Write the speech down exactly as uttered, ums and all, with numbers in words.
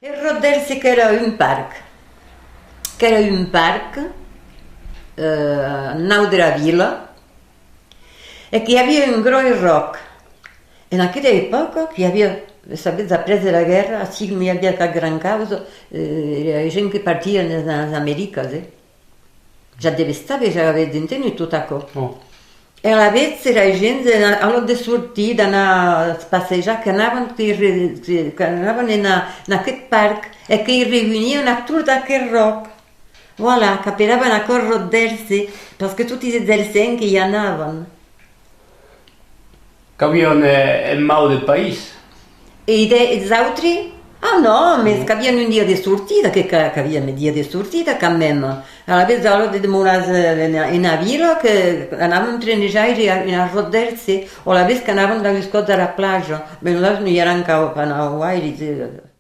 Eth Ròc d'Èrce qu'èra un parc, qu'èra un parc, eh, naut dera vila, e que i avia un gròs ròc. En aquera epòca que i avia, sabetz, après de la guèrra, ací non i avia cap gran causa, eh, era gent que partian enas Americas, eh. Ja devètz saber, ja avètz entenut tot aquò. E alavetz era gent, a l'òra de sortir, d'anar passejar, qu'anavan, que re-, que, qu'anavan ena, en aqueth parc, e que i reunian a torn d'aqueth ròc. Voilà, qu'aperavan aquò Ròc d'Èrce, parce que toti es ercencs que i anavan. Qu'avian, eh, un mau de país. E de, es autres? Ah non, mès qu'avian un dia de sortida, que, que, qu'avian un dia de sortida quand même. Alavetz, a l'òra de demorar, eh, ena, ena vila, que anavan trenejaire a, a Ròc d'Èrce, o alavetz qu'anavan dab los còps a la plaja. Mès nosauts non i èram cap a anar gaire, eh,